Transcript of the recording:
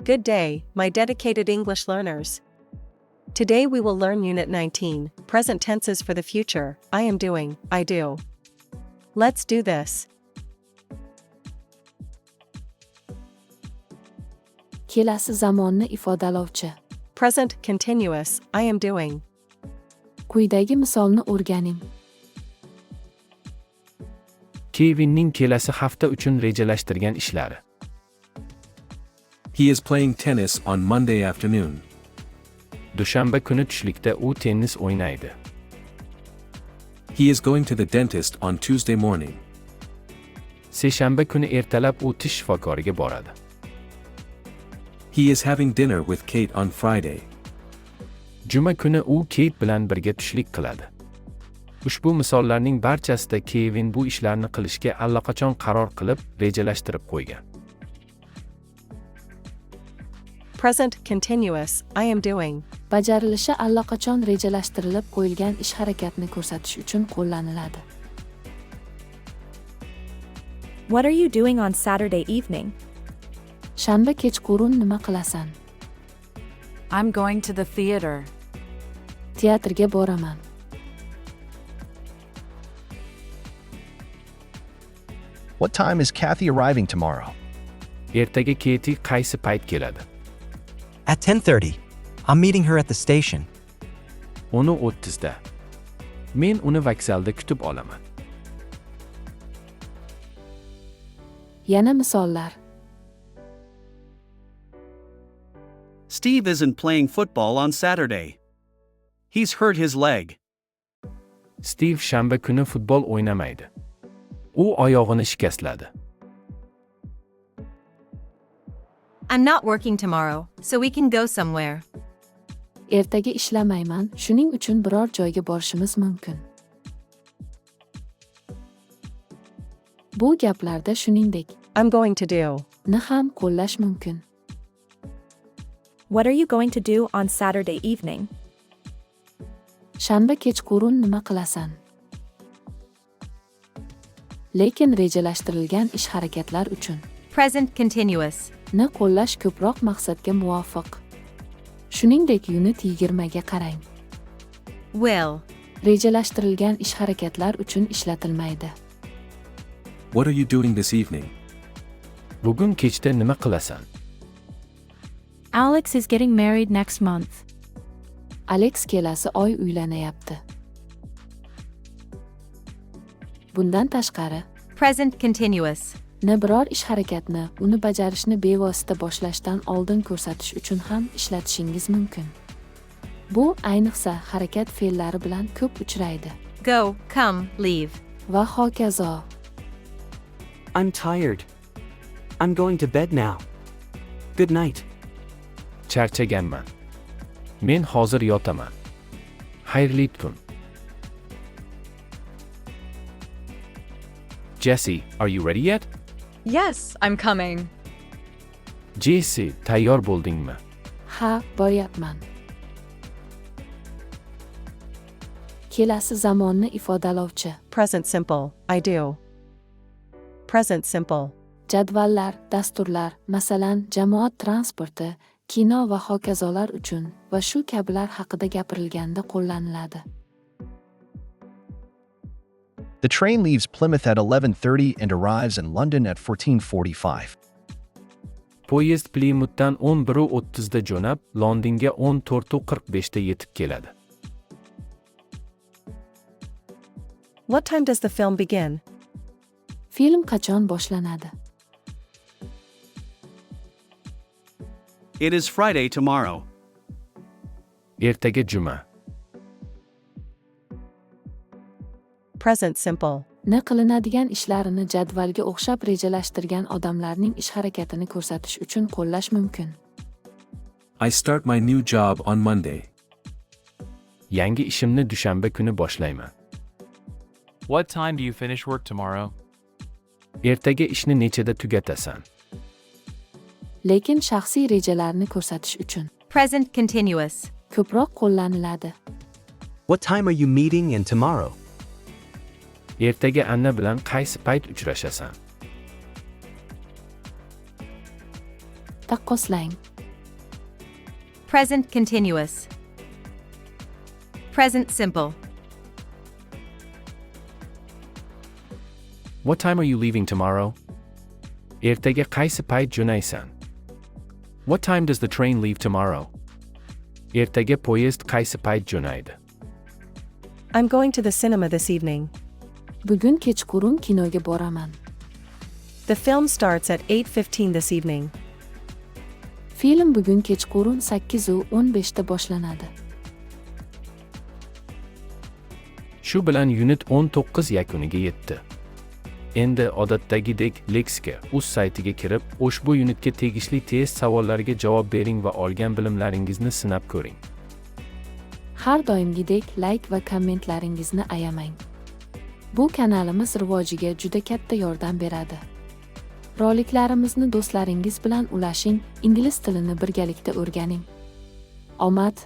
Good day, my dedicated English learners. Today we will learn Unit 19, Present Tenses for the Future, I am doing, I do. Let's do this. Kelasi zamonni ifodalovchi. Present continuous, I am doing. Quyidagi misolni o'rganing. Kevinning kelasi hafta uchun rejalashtirgan ishlari. He is playing tennis on Monday afternoon. Dushanba kuni tushlikda u tennis o'ynaydi. He is going to the dentist on Tuesday morning. Seshanba kuni ertalab u tish shifokoriga boradi. He is having dinner with Kate on Friday. Juma kuni u Kate bilan birga tushlik qiladi. Ushbu misollarning barchasida Kevin bu ishlarni qilishga allaqachon qaror qilib, rejalashtirib qo'ygan. Present continuous, I am doing. Bajarilishi allaqachon rejalashtirilib qo'yilgan ish-harakatni ko'rsatish uchun qo'llaniladi. What are you doing on Saturday evening? Shanba kechqurun nima qilasan? I'm going to the theater. Teatrga boraman. What time is Kathy arriving tomorrow? Ertaga Keti qaysi payt keladi? At 10:30. I'm meeting her at the station. 10:30 da. Men uni vokzalda kutib olaman. Yana misollar. Steve isn't playing football on Saturday. He's hurt his leg. Steve shanba kuni futbol o'ynamaydi. U oyog'ini shikastladi. I'm not working tomorrow, so we can go somewhere. Ertaga ishlamayman, shuning uchun biror joyga borishimiz mumkin. Bu gaplarda, shuningdek, I'm going to do. Ni ham qo'llash mumkin. What are you going to do on Saturday evening? Shanba kechqurun nima qilasan? Lekin rejalashtirilgan ish-harakatlar uchun Present continuous. Ni qo'llash ko'proq maqsadga muvofiq. Shuningdek, Unit 20 ga qarang. Will. Rejalashtirilgan ish-harakatlar uchun ishlatilmaydi. What are you doing this evening? Bugun kechda nima qilasan? Alex is getting married next month. Alex kelasi oy uylanayapti. Bundan tashqari, Present continuous. Ni biror ish-harakatni, uni bajarishni bevosita boshlashdan oldin ko'rsatish uchun ham ishlatishingiz mumkin. Bu ayniqsa harakat fe'llari bilan ko'p uchraydi. Go, come, leave. Va hokazo. I'm tired. I'm going to bed now. Good night. Charchaganman. Men hozir yotaman. Xayrli tun. Jesse, are you ready yet? Yes, I'm coming. Jesse, tayyor bo'ldingmi? Ha, boryapman. Kelasi zamonni ifodalovchi. Present simple, I do. Present simple. Jadvallar, dasturlar, masalan, jamoat transporti, kino va hokazolar uchun va shu kabilar haqida gapirilganda qo'llaniladi. The train leaves Plymouth at 11:30 and arrives in London at 14:45. Poyezd Plimutdan 11:30 da jo'nab, Londonga 14:45 da yetib keladi. What time does the film begin? Film qachon boshlanadi? It is Friday tomorrow. Ertaga juma. Present simple. Ni qilinadigan ishlarini jadvalga o'xshab rejalashtirgan odamlarning ish-harakatini ko'rsatish uchun qo'llash mumkin. I start my new job on Monday. Yangi ishimni dushanba kuni boshlayman. What time do you finish work tomorrow? Ertaga ishni nechada tugatasan? Lekin shaxsiy rejalarni ko'rsatish uchun Present continuous. Ko'proq qo'llaniladi. What time are you meeting Ann tomorrow? Ertaga Anna bilan qaysi payt uchrashasan? Taqqoslang. Present continuous. Present simple. What time are you leaving tomorrow? Ertaga qaysi payt jo'naysan? What time does the train leave tomorrow? Ertaga poyezd qaysi payt jo'naydi? I'm going to the cinema this evening. Bugun kechqurun kinoga boraman. The film starts at 8:15 this evening. Film bugun kechqurun 8:15 da boshlanadi. Shu bilan Unit 19 yakuniga yetdi. Endi odatdagidek Leksika.uz saytiga kirib, ushbu unitga tegishli test savollariga javob bering va olgan bilimlaringizni sinab ko'ring. Har doimgidek layk va kommentlaringizni ayamang. Bu kanalimiz rivojiga juda katta yordam beradi. Roliklarimizni do'stlaringiz bilan ulashing, ingliz tilini birgalikda o'rganing. Omad!